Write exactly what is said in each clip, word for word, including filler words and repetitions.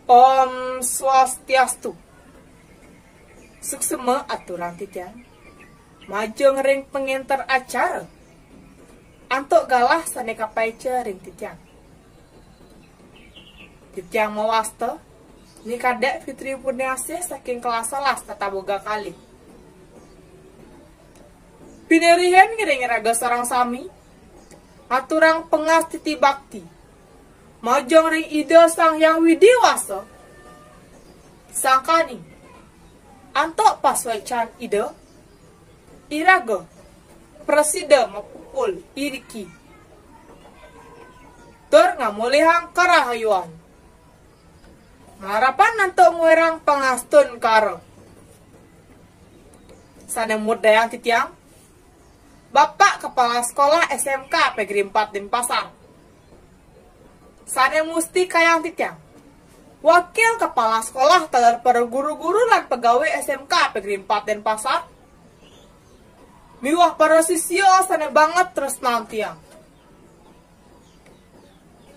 Om Swastiastu. Suksma aturang titiang majeng ring pangenter acara. Antuk galah sane kapaica ring titiang. Titiang mawasta Ni Kadek Fitri Purniasih saking kelas sebelas tata boga kalih. Pinirihin ngiring raga sareng sami aturang pangastiti bakti majeng ring Ida Sang Hyang Widi Wasa. Sangkaning antuk pasuecan Ida, iraga prasida mapupul iriki tur ngamolihang karahayuan. Marapan antuk ngwerang pangastungkara. Sane mudayang titiang, Bapak Kepala Sekolah S M K Pegeri empat Denpasar. Sane mustikayang titiang, Wakil Kepala Sekolah taler para guru-guru lan pegawai S M K Pegeri empat Denpasar. Miwah para sisya sane banget tresnan tiang.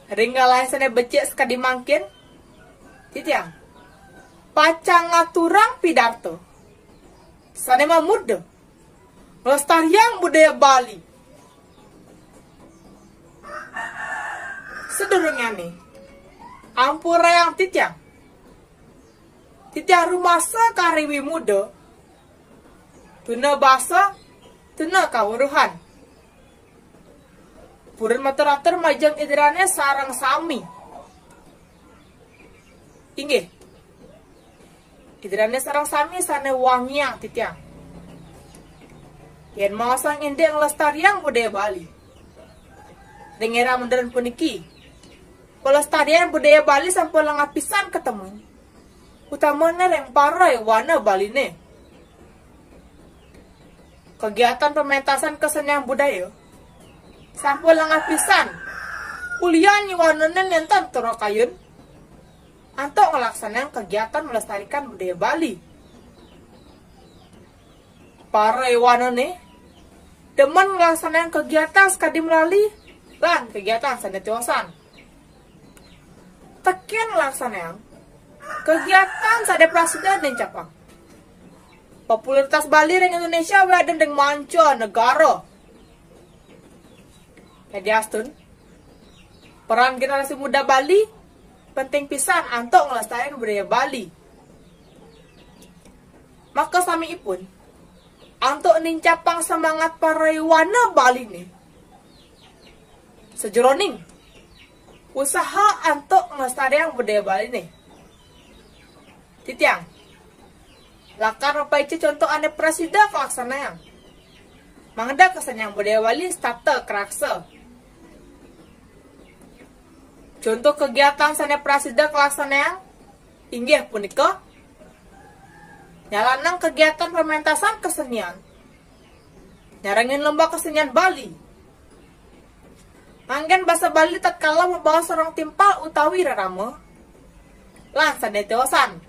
Ring galahe sane becik sakadi mangkin, titiang pacang ngaturang pidarta sane mamurda nglestariang budaya Bali. Sadurungnyane, ampurayang titiang. Titiang rumasa kari wimuda, tuna basa, tuna kaweruhan. Purun matur-atur majeng Ida dane sareng sami. Inggih. Ida dane sareng sami sane wangiang titiang. Yen maosang indik nglestariang budaya Bali. Ring era modern puniki, pelestarian budaya Bali sampun lenggah pisan katemuin, utamane ring para iwana Baline. Kegiatan pementasan kesenian budaya sampun lenggah pisan. Ulian iwanane nenten turu kayun antuk nglaksanayang kegiatan melestarikan budaya Bali. Para iwanane demen nglaksanayang kegiatan sakadi malali lan kegiatan sane tiosan. Teken nglaksanayang kegiatan sane prasida nincapang popularitas Bali ring Indonesia wiadin ring manca negara. Yadiastun, peran generasi muda Bali penting pisan antuk nglestariang budaya Bali. Maka samiipun antuk nincapang semangat para iwana Baline sajeroning usaha antuk nglestariang budaya Baline. Titiang lakar mapaica conto ane prasida kalaksanayang, mangda kesenian budaya Bali setata karaksa. Conto kegiatan sane prasida kalaksanayang inggih punika nyalanang kegiatan pementasan kesenian, nyarengin lomba kesenian Bali, nganggen basa Bali tatkala mabaos sareng timpal utawi rerama, lan sane tiosan.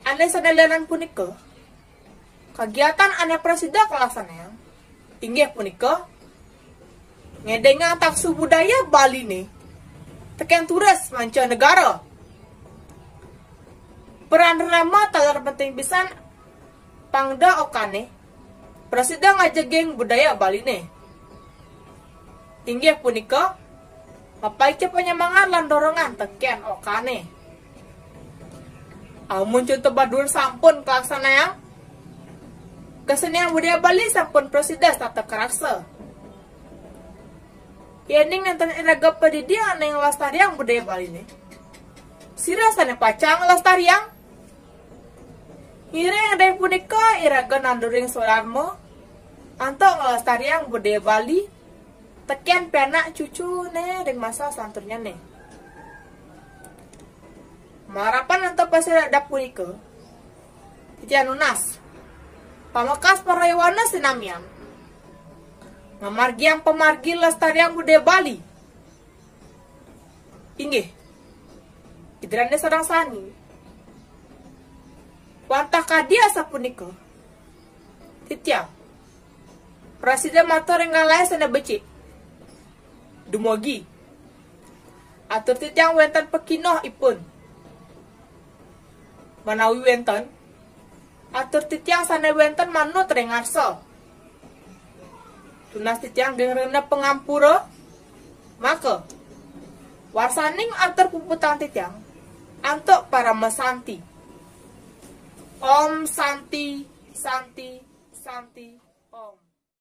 Ane sane lianan punika, kegiatan ane prasida kalaksanayang inggih punika ngedengang taksu budaya Baline teken turis mancanegara. Peran rerama taler penting pisan, pangda okane prasida ngajeging budaya Baline. Inggih punika mapaica panyemangat lan dorongan teken okane. Amun conto badur sampun kalaksanayang, kesenian budaya Bali sampun prasida setata karaksa. Yening nenten iraga padidi ane nglestariang budaya Baline, sira sane pacang nglestariang. Ngiring ring punika iraga nanduring swadarma antuk nglestariang budaya Bali teken pianak cucune ring masa salanturnyane. Marapan antuk pasirep punika, titiang nunas pamekas para iwana sinamian ngamargiang pamargi lestariang budaya Bali. Inggih, Ida dane sareng sami. Wantah kadi asapunika, titiang prasida matur ring galahe sane becik. Dumugi Atur titiang wénten pekinoh ipun. Menawi wénten, atur titiang sané wénten manut ring ngarsa. Tunas titiang geng rena pangampura, maka warsaning atur puputang titiang antuk parama santi. Om Santi, Santi, Santi, Om.